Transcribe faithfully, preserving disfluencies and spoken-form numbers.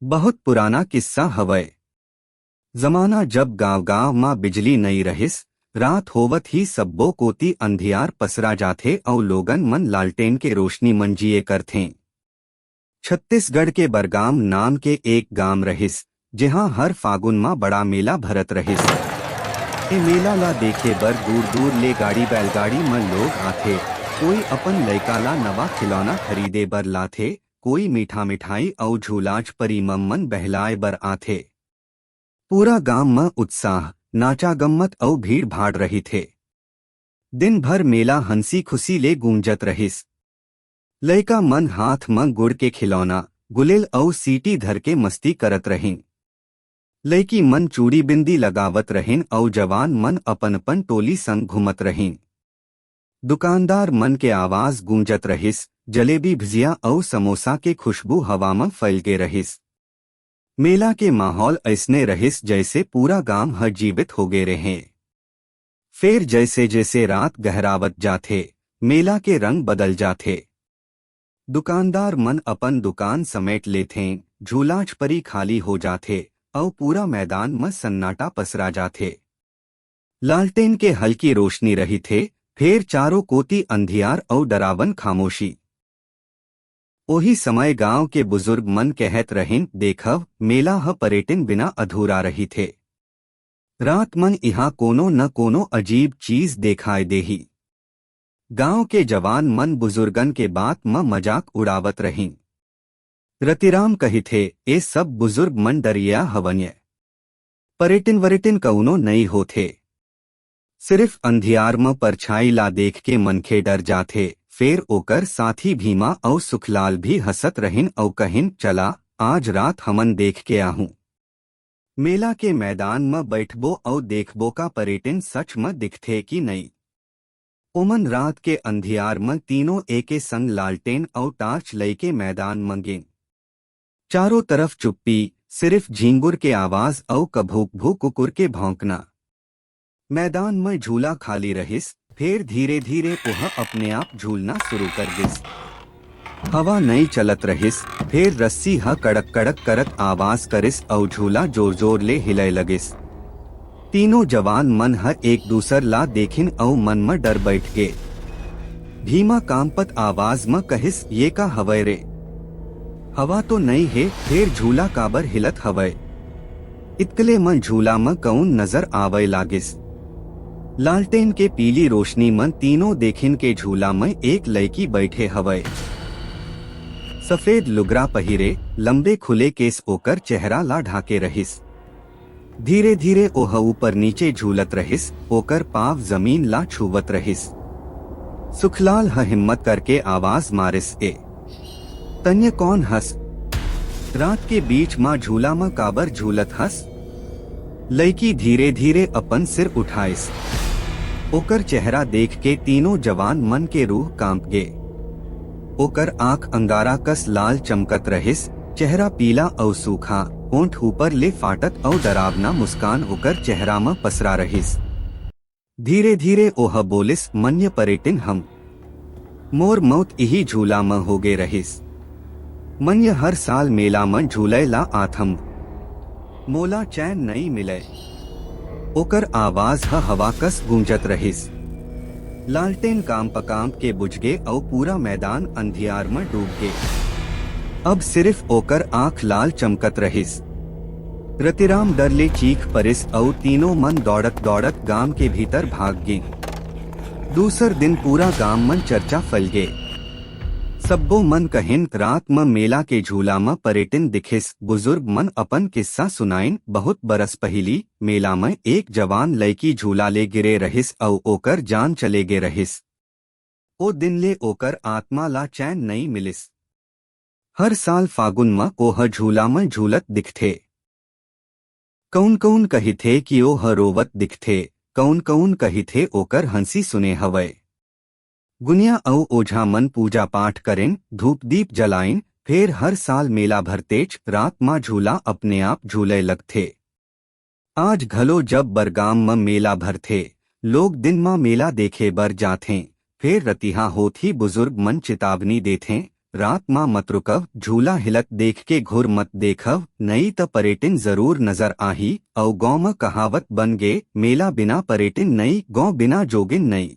बहुत पुराना किस्सा हवय। जमाना जब गांव-गांव म बिजली नइ रहिस, रात होवत ही सब्बो कोती अंधियार पसरा जाथे अउ लोगन मन लालटेन के रोशनी मन जिए करथें। छत्तीसगढ़ के बरगाम नाम के एक गांव रहिस, जिहां हर फागुन म बड़ा मेला भरत रहिस। ए मेला ला देखे बर दूर-दूर ले गाड़ी बैलगाड़ी म लोग आथे। कोई अपन लइका ला नवा खिलौना खरीदे बर लाथे, कोई मीठा मिठाई अउ झूलाझ परी म मन बहलाए बर आथे। पूरा गांव म उत्साह, नाचा गम्मत अउ भीड़-भाड़ रहिथे। दिन भर मेला हंसी-खुशी ले गूंजत रहिस। लइका मन हाथ म गुड़ के खिलौना, गुलेल अउ सीटी धर के मस्ती करत रहिन। लइकी मन चूड़ी बिंदी लगावत रहिन अउ जवान मन अपन-अपन टोली संग घूमत रहिन। दुकानदार मन के आवाज गूंजत रहिस, जलेबी, भजिया अउ समोसा के खुशबू हवा म फैल गे रहिस। मेला के माहौल अइसने रहिस, जइसे पूरा गांव ह जीवित होगे रहे। फेर जइसे-जइसे रात गहरावत जाथे, मेला के रंग बदल जाथे। दुकानदार मन अपन दुकान समेट लेथें, झूलाझ परी खाली हो जाथे, अउ पूरा मैदान म सन्नाटा पसरा जाथे। लालटेन के हल्की रोशनी रहिथे, फेर चारों कोती अंधियार अउ डरावन खामोशी। ओही समय गांव के बुजुर्ग मन कहत रहिन, "देखव, मेला ह पर्यटन बिना अधूरा रहिथे। रात मन इहां कोनो न कोनो अजीब चीज देखाय देही।" गांव के जवान मन बुजुर्गन के बात म मजाक उड़ावत रहिन। रतिराम कहिथे, "ए सब बुजुर्ग मन डरिया हवंय। पर्यटन-वर्यटन कउनो नइ होथे। सिरिफ अंधियार म परछाई ला देख के मनखे डर जाथे।" फेर ओकर साथी भीमा अउ सुखलाल भी हंसत रहिन अउ कहिन, "चला, आज रात हमन देख के आहूं। मेला के मैदान म बइठबो अउ देखबो का पर्यटन सच म दिखथे कि नइ।" ओमन रात के अंधियार म तीनों एके संग लालटेन अउ टार्च लइके मैदान म गेन। चारों तरफ चुप्पी, सिरिफ झींगुर के आवाज अउ कभू-कभू कुकुर के भौंकना। मैदान म झूला खाली रहिस, फेर धीरे-धीरे ओह अपने आप झूलना शुरू कर दिस। हवा नइ चलत रहिस, फेर रस्सी ह कड़क-कड़क करत आवाज करिस अउ झूला जोर-जोर ले हिलय लगिस। तीनों जवान मन ह एक दूसर ला देखिन अउ मन म डर बइठ गे। भीमा कांपत आवाज म कहिस, "ये का हवय रे? हवा तो नइ हे, फेर झूला काबर हिलत हवय?" इतकले म झूला म कउन नजर आवय लागिस। लालटेन के पीली रोशनी म तीनों देखिन के झूला म एक लइकी बइठे हवय। सफेद लुगरा पहिरे, लंबे खुले केस ओकर चेहरा ला ढाके रहिस। धीरे-धीरे ओह ऊपर-नीचे झूलत रहिस, ओकर पांव जमीन ला छूवत रहिस। सुखलाल ह हिम्मत करके आवाज मारिस, "ए, तंय कौन हस? रात के बीच म झूला म काबर झूलत हस?" लइकी धीरे-धीरे अपन सिर उठाइस। ओकर चेहरा देख के तीनों जवान मन के रूह कांप गे। ओकर आंख अंगारा कस लाल चमकत रहिस, चेहरा पीला अउ सूखा, ओंठ ऊपर ले फाटत अउ डरावना मुस्कान ओकर चेहरा म पसरा रहिस। धीरे-धीरे ओह बोलिस, "मंय पर्यटन हंव। मोर मउत इही झूला म होगे रहिस। मंय हर साल मेला म झूलय ला आथंव। मोला चैन नइ मिलय।" ओकर आवाज ह हवा कस गूंजत रहिस। लालटेन कांप-कांप के बुझगे अउ पूरा मैदान अंधियार म डूब गे। अब सिरिफ ओकर आंख लाल चमकत रहिस। रतिराम डर ले चीख परिस अउ तीनों मन दौड़त-दौड़त गांव के भीतर भाग गेन। दूसर दिन पूरा गांव म चर्चा फैल गे। सब्बो मन कहिन, "रात म मेला के झूला म पर्यटन दिखिस।" बुजुर्ग मन अपन किस्सा सुनाइन, "बहुत बरस पहिली मेला म एक जवान लइकी झूला ले गिरे रहिस अउ ओकर जान चले गे रहिस। ओ दिन ले ओकर आत्मा ला चैन नइ मिलिस। हर साल फागुन म ओह झूला म झूलत दिखथे। कउन-कउन कहिथे कि ओह रोवत दिखथे, कउन-कउन कहिथे ओकर हंसी सुने हवय।" गुनिया अउ ओझा मन पूजा-पाठ करेन, धूप-दीप जलाइन, फेर हर साल मेला भरतेच रात म झूला अपने आप झूलय लगथे। आज घलो जब बरगाम म मेला भरथे, लोग दिन म मेला देखे बर जाथें, फेर रतिहा होत ही बुजुर्ग मन चेतावनी देथें, रात मा मत रुकव, झूला हिलत देख के घुर मत देखव, नइ त परेटिन जरूर नजर आही। अउ गाँव म कहावत बन गे, मेला बिना परेटिन नइ, गाँव बिना जोगिन नइ।